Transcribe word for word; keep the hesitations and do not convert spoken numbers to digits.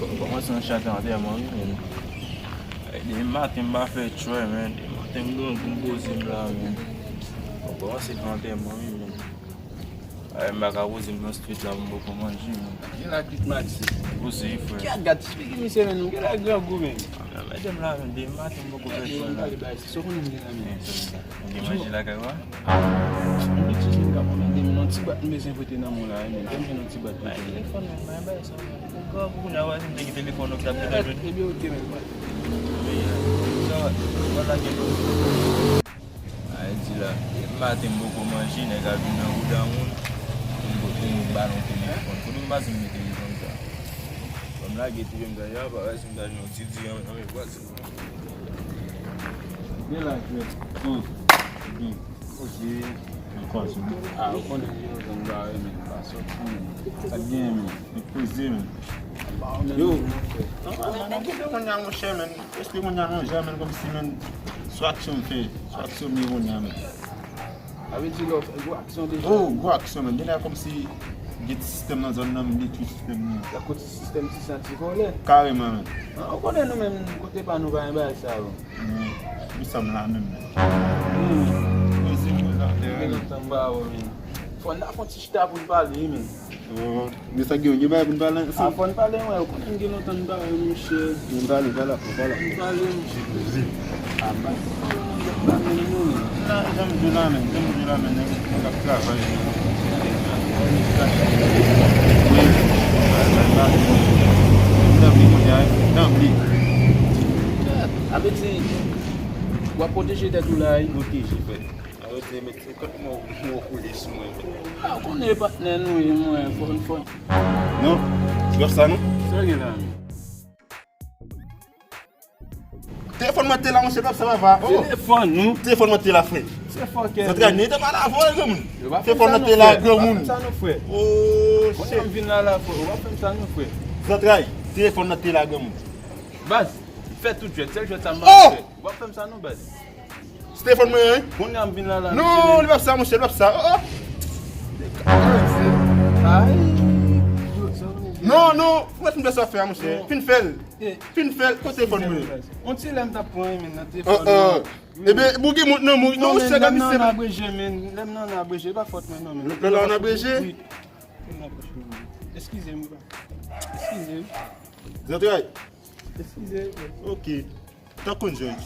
Bon, kòmanse nan chante antèman wi, men. Ay, demen maten m pa fè tchwè, men. Demen maten m grangou m poze m la, men. Bon, kòmanse nan antèman wi, men. Ay, m pa ka poze m nan street la pou m poko manje, men. Gen la kwit Maxi. Poze, frè. Ki a gad, eksplike misye, men, nou gen la grangou, men. Mèt m la, men, demen maten m poko fè tchwè la. Gade bagay, se sa w konnen m gen la, men. Ou gen manje lakay ou a? Yon ti jèn k ap mande m yon ti bwat m bezwen pote nan men w la, men. Ban m jwenn yon ti bwat pote. Bay telefòn, men, bay, bay sa, men. Ou ka, ou kounye a wè si m te gen telefòn ou k t ap mete jwenn. Ebyen, oke, men. Sa, wè lage l. Ay, di la, depi maten m poko manje, nèg a vin nan wouda moun. M pote m ba l yon telefòn. Kote m pase m gen telefòn sa? Ban m lage tou, m ta ya, pa wè si m ta jwenn yon ti di an, an, men, vwazen. Gen la, frè. Hum. Hum. Poze. Ankò, sou. Ah, ou konnen gen lontan m pa wè, men, pa sòti, men. Sa k genyen, men? Li poze, men. Yo. Non, non, non, non, kounye a, monchè, men. Espri moun nan non, jan, men, kòmsi, men, sou aksyon m fè, sou aksyon m ye kounye a, men. Sa vle di lè w fè gwo aksyon deja. Oh, gwo aksyon, men. Gen lè kòmsi gen ti sistèm nan zòn nan, m detwi sistèm nan. Lè kote sistèm ti santi vòlè. Kareman, men. Ah, ou konnen nou menm, kote pa nou pa gen bagay sa yo. Men, nou sanm la menm, men. Hmm. Mezanmi, mezanmi. Gen lontan m pa wè w, men. Fò n ta fè yon ti chita pou n pale, men. Oh, men sa gen, gen bagay pou n pale ansanm? Ah, fò n pale, mwen, ou konnen gen lontan n pa wè, monchè. N pale, pale, pale. N pale, monchè. Ah, ba. Ba, men, non. Nan, jan m di la, men, jan m di la, men, nèg, nèg ap travay, men. Nan bli, kounye a, nan bli. Sa vle di, w ap pwoteje tèt ou la, wi. Pwoteje, frè. Sa vle di, men, Kot mwen, mwen koule sou mwen, men. Ah, ou konnen patnè nou ye, mwen, fò, fò. Non, se pa sa, non. Sa gen la, men? Telefòn mwen te la, monchè, pèp, sa va, va. Oh. Telefòn nou. Telefòn mwen te la, frè. Se fòkè. Zantray, nou te pale avè w, granmoun. Telefòn mwen te la, granmoun. Yo pa fè m sa non, frè. Oh, shit. Kounye a m vin la, la, frè. Yo pa fè m sa non, frè. Zantray, telefòn mwen te la, granmoun. Baz, fè tout jwèt, sèl jwèt sa m pa fè. Yo pa fè m sa non, baz. Se telefòn mwen an, wi. Kounye a m vin la, la. Non, li p ap sa, monchè, li p ap sa. Oh, oh. Ay. Non, non, ou mèt fin fè sa w ap fè a, monchè. Fin fè l. Fin fè l, kote telefòn mwen? On ti lè m t ap pran, men, nan telefòn nan. Ebyen, bougi mont non, mougi non, monchè, gade misye. Lè m nan abreje, men, lè m nan abreje, e pa fòt mwen non, men. Lè w nan abreje? Wi. Eskize m, baz. Eskize m. Zantray. Eskize m. Ok. Tankou n jwenn.